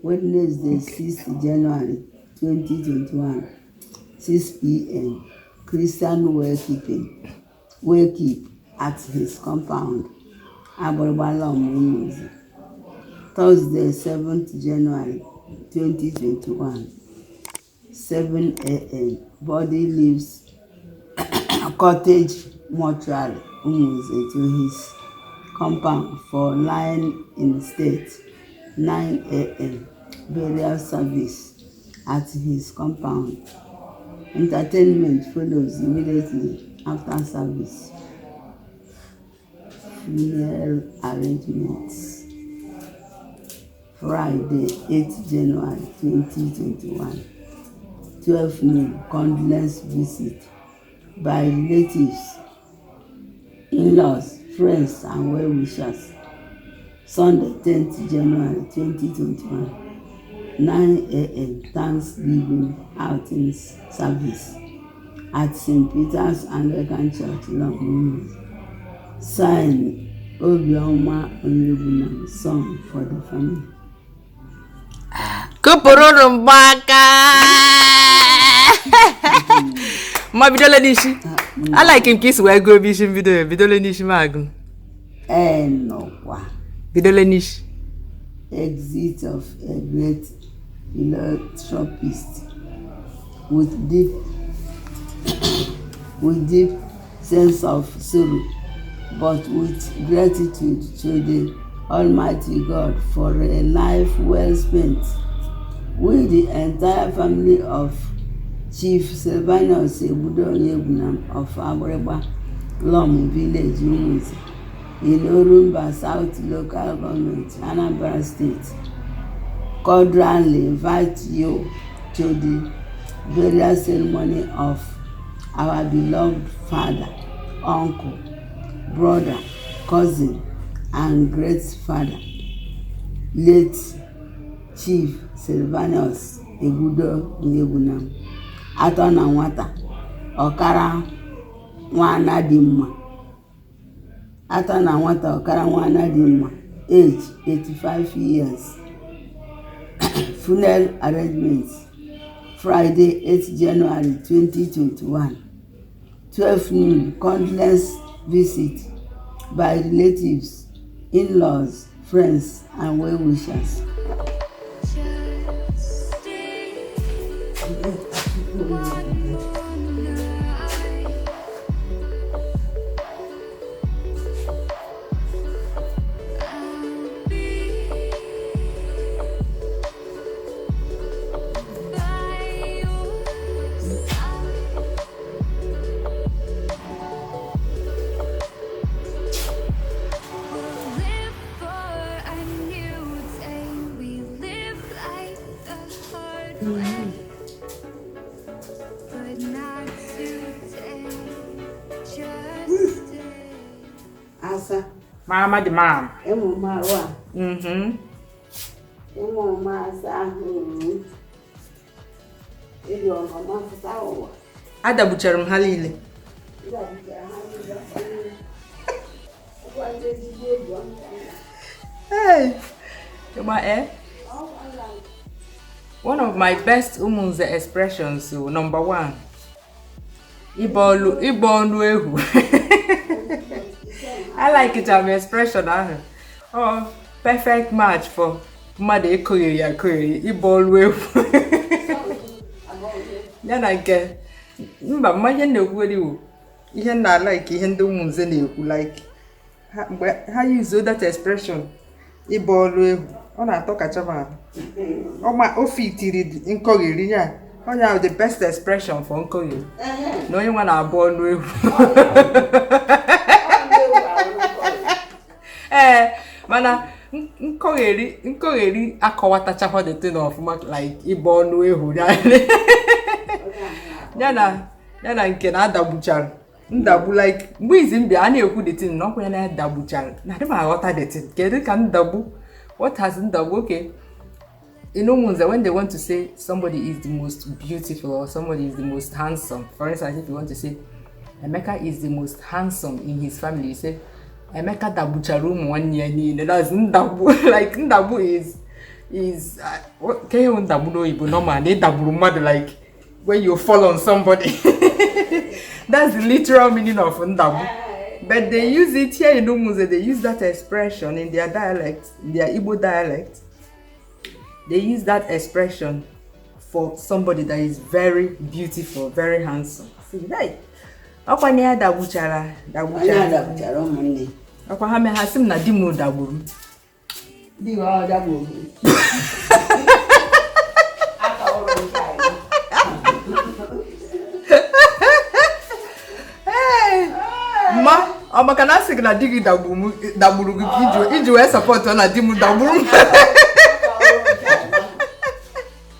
Wednesday, 6th January 2021, 6 p.m. Christian wakekeep at his compound, Agbịrịgba Lọm, Ụmụnze. Thursday, 7th January 2021, 7 a.m. Body leaves Cottage Mortuary, Umunze, to his compound for lying in state. 9 a.m. Burial service at his compound. Entertainment follows immediately after service. Funeral arrangements. Friday, 8 January 2021, 12 noon, condolence visit by relatives, in-laws, friends, and well-wishers. Sunday, 10th January 2021, 9 a.m. Thanksgiving outing service at St. Peter's Anglican Church, Lom. Sign Obioma Onyegbunam, son for the family. Kụpụrụ mgbaka ma bidole n'isi. I like m ka isi wee gụọ ebe isi mbido ya. Bidole n'isi m agụ. Enokwa. Bidole n'isi. Exit of a great philanthropist with deep sense of sorrow, but with gratitude to the Almighty God for a life well spent. We, the entire family of Chief Sylvanus Egbudo Onyegbunam of Agbịrịgba Lom Village, Umunze, in Orumba South Local Government, Anambra State, cordially invite you to the burial ceremony of our beloved father, uncle, brother, cousin, and great father, late Chief Sylvanus Egbudo Onyegbunam, atọ na nwata, ọkara nwana dị mma, atọ na nwata, ọkara nwana dị mma, age 85 years. Funeral arrangements: Friday, 8 January 2021, 12 noon, condolence visit by relatives, in-laws, friends, and well-wishers. Just stay one more night. I'll be by your side. We'll live for a new day. We live life the hard way, but not today. Just stay. Asa. Mama the mom. Ịmụ m ahụ a. Ịmụ m asa ahụ, ịdị ọgọma pụta ụwa. Adagbuchara m ha niile. Ịdabuchara ha niile, ọkwa ndị ezigbo obi ọma. Hey, ịgba eh? One of my best Umunze expressions, so number one, ịbọ ọnụ ehu. I like it am expression ahụ. Oh, perfect match for mmadụ ịkụghịrị akụghịrị, ịbọ ọnụ ehu. Ya na nke mba mma ihe m na-ekwugheri wụ ihe m na-like, ihe ndị Umunze na-ekwu, like ha mgbe ha use that expression, ịbọ ọlụ ehu, ọ na-atọ kacha m ahụ. Ọma o fitiri nkọgheri ya, onye ahụ, the best expression for nkọgheri na onye nwa na-abụ ọnụ ehu. Ee, mana nkọgheri akọwatachakwa the thing ọfụma like ịbọ ọnụ ehu ya na nke na-adagbuchara ndagbu. Like mgbe izi m bịa, a na-ekwu the thing na ọkwa ya na-adagbuchara na adị m aghọta the thing. Kedu ka ndagbu, what has ndagbu? Okay, in Umunze, when they want to say somebody is the most beautiful or somebody is the most handsome, for instance, if you want to say Emeka is the most handsome in his family, you say Emeka dagbuchara ụmụ nwanne ya niile. That's ndagbu. Like ndagbu is Is ka ihe ndagbu n'oyibo normal na ịdagburu mmadụ, like when you fall on somebody. That's the literal meaning of ndagbu, but they use it here in Umunze. They use that expression in their dialect, in their Igbo dialect. They use that expression for somebody that is very beautiful, very handsome. See, right, ọkwa na ya dagbuchara. Onye Dagbuchara. Dagbuchara ụmụnne. Ọkwa ha mee ha sị m na di m dagburu m. Di gị ọ dagburu? Aka ọrụ nke anyị. Hey! Ma ọ maka na asị gị na di gị dagburu m, dagburu gị ka iji wee support na di m dagburu m.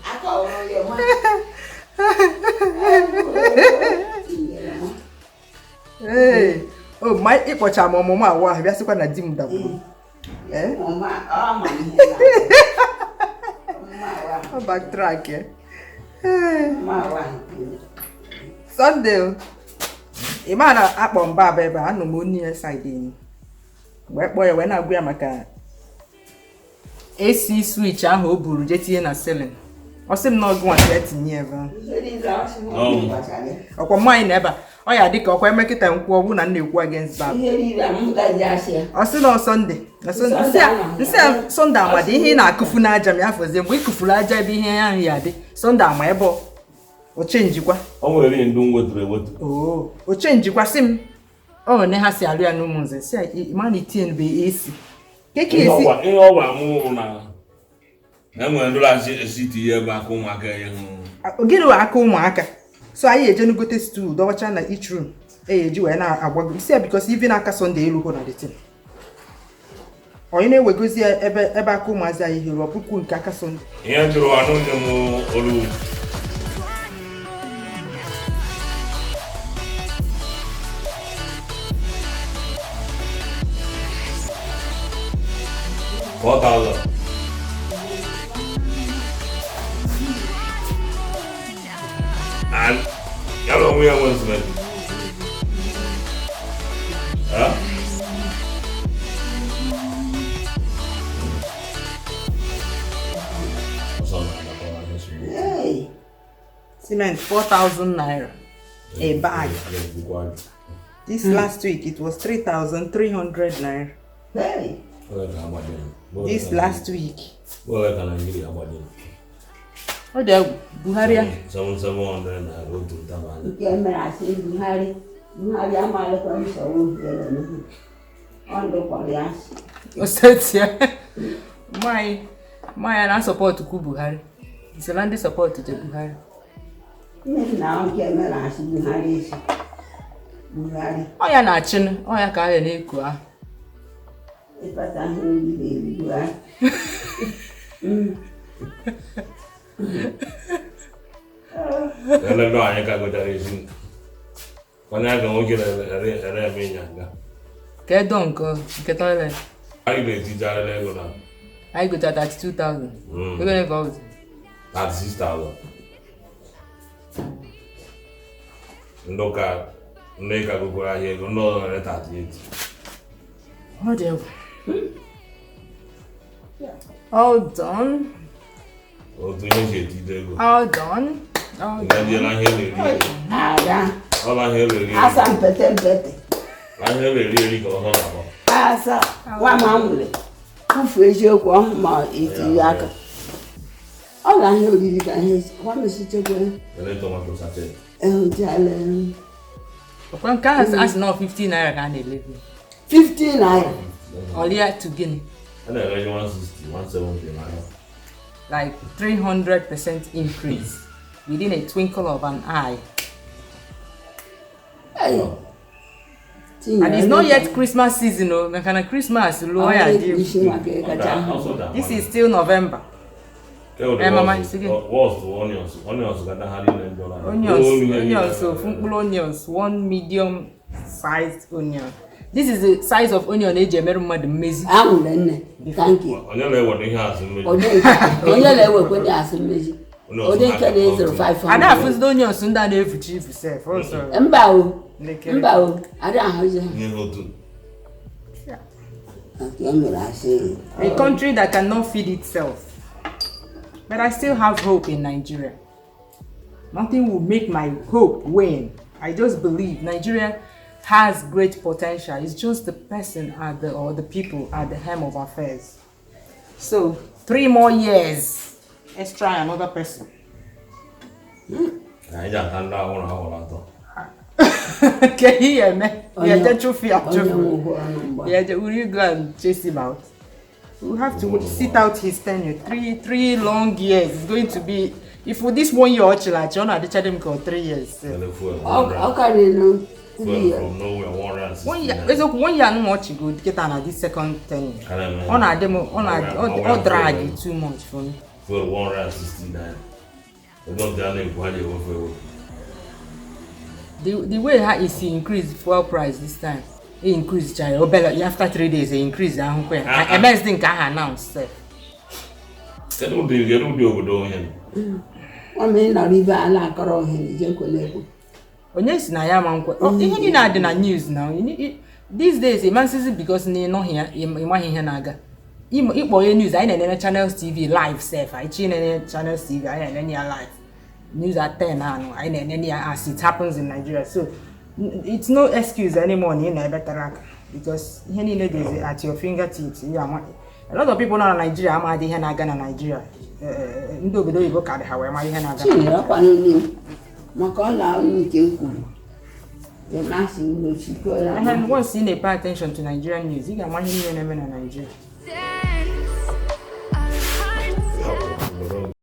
Aka ọrụ ya ma. Tinyere m. Ee, o ma ịkpọcha m ọmụmụ awụ ahụ bịa sịkwa na di m dagburu m. Eh? Ọma ọ ma ihe na. Ọmụma awa. Ọ backtrack ya. Ee. Ọmụma awa. Sunday o. Ị ma na akpọ mba aba ebe a, anọ m onye ya side enyi wee kpọọ ya wee na-agwa ya maka AC switch ahụ o buru jee tinye na ceiling. Ọ sị m na ọgụ nwa ka ya tinye ebe ahụ. Ihe niile ọ sị m gbasara ya. Ọkwa nwaanyị na ebe a ọ ya dị ka ọkwa emekịta nkwụ ọ bụ na m na-ekwu against bab. Ihe niile a m gaji asị ya. Ọ sị na ọ Sunday na Sunday. Nsị a Sunday amadi ihe ị na-akụfu n'aja ma ya fọzie mgbe ị kụfuru aja ebe ihe ahụ ya dị. Sunday ama ebe o chenjikwa. O nwere ndị m weturu ewetu. Oo, o chenjikwa sị m ọ one ha si alụ ya n'Ụmụnze si ma na itinye bụ esi keke Ihe esi. ihe ọ gwara m bụ na enwere ndị na-asị esi tinye ebe aka ụmụaka ya hụ. Gịnị wee aka ụmụaka? So anyị eje gote stool dọwacha na each room e eji wee na-agbago si ya, because even aka Sunday elu hụ na the thing onye na-ewegozi ya ebe ebe aka ụmụazị anyị hụrụ ọ bụkwu nke aka Sunday. Ihe jụrụ anụ nye m olu. 4,000. And ya na onwe ya nwe cement. Huh? Ọsọ na-adakọ ahịa suru. Hey. Cement 4,000 naira a bag. This last week it was 3,300 naira. Hey. This last week. Ole ka Naijiria gbajiri? Ọ dị egwu, Buhari ya. 700 na otu ntaba anya. Nke mere asị Buhari, Buhari amalịkwa nsogbu here n'ihu. Ọ ndụkwara ya asị. Osetia nwanyị nwanyị na-asupport kwu Buhari isola ndị support je Buhari. Nne m na nke mere asị Buhari isi. Buhari. Ọ ya na-achịnụ ọ ya ka a ya na-eku ahụ. Ịkpata ihe oriri eri Buhari. Ele ndo anyị ka gotara esi. Onye aka nwoke na-ere ere eme ịnyanga. Ka edo nke toilet. Anyị na-etijara ego na Anyị gochara 32,000. Ego ole ka ọ bụzi? 36,000. Ndị ụka ndị ka gogoro ahịa ego ndị ọzọ na-ere 38. Ọ dị egwu. All done. Otu ihe si etije ego. All done, all Nga done. jela ahịa na-eri eri. Ada. Ọ bụ ahịa na-eri eri. Asa mpete mpete. Ahịa na-eri eri ka ọzọ na-akpọ. Asa nwa m amụrụ. Kwufu eziokwu ọhụ ma itinye aka. Ọ na ihe oriri ka ihe gwa m sitekwa. Ele tomato sachet. Ehụchala. Ọkwa nke ahụ a sị na ọ 50 naira ka a na-ele. 50 naira. Ọlịa to gịnị? A na-ere 160, 170 n'ahịa. Like 300% increase within a twinkle of an eye. Hey. And it's not yet Christmas season o, maka na Christmas lụọ ya dị egwu. Isi maka ịkacha ahụ. This is still November. Eh, mama, sige. Worst onions. Onions ga ha niile njọ na. Onions, onions, ofu mkpụrụ onions, one medium sized onion. This is the size of onion eji emerụ mmadụ mmezi. Anwụrụ nne. Thank you. Onye na-eweta ihe azụ mmiri. Onye na-ewekwe dị asị mmezi. Ụdị nke na-ezuru 500. Ada afụzide onions ndị a na-efuchi ifu sef ọsọ. Mba o. Lekere. Mba o. Ada ahụzi ha. Ihe otu. Nke mere asị. A country that cannot feed itself. But I still have hope in Nigeria. Nothing will make my hope wane. I just believe Nigeria has great potential. It's just the person at the or the people at the helm of affairs. So 3 more years. Let's try another person. Anyị ji ata ndị ahụrụ ahụrụ atọ. Can you hear me? Yeah, Onye- chụfụ ya onye chụfụ. nwụhụrụ ọnụ mgbe. Yeah, will you go and chase him out? We have to sit out his tenure. Three long years. It's going to be, if for this one year ọchịla achị, ọ na-adịcha m ka ọ 3 years. Ele fuel Ọ karịrị fuel 3 years. from nowhere, 169. One year, eziokwu, one year anụ ọchị go kịta na this second tenure. Ọ na-adị m, ọ na-adị ọ drag too much for me. Fuel 169. Ego nke a na-ekwu ha ji ewefu ewefu. The way ha isi increase fuel price this time, e increase chara obere after 3 days e increase ahụkwa ya. Ah, ah. Emezi nke ahụ announce sef. Kedu ụdị obodo onye nọ? Ọ ma ị nọrọ ibe a na-akọrọ ihe na ije nkwele ekwu. Onye si na ya ma nkwe ihe niile a dị na news na these days ịmasịzi because na ịnọghị ya, ị maghị ihe na-aga. Ịkpọ onye news, anyị na-enene Channels TV live sef. Anyị chi na-enene Channels TV, anyị na-enene ya live news at 10 anụ, anyị na-enene ya as it happens in Nigeria. So it's no excuse anymore na ị na ebe tere aka, because ihe niile dịzi at your fingertips. You ama a lot of people nọ na Nigeria amadị ihe na-aga na Nigeria. Ndị obodo oyibo karị ha wee mara ihe na-aga na Chinyere ọkwa n'olu m maka ọ na nke m kwuru ịmasị n'ochiko ya. And once you pay attention to Nigerian news, ị ga-ama ihe niile na-eme na Nigeria.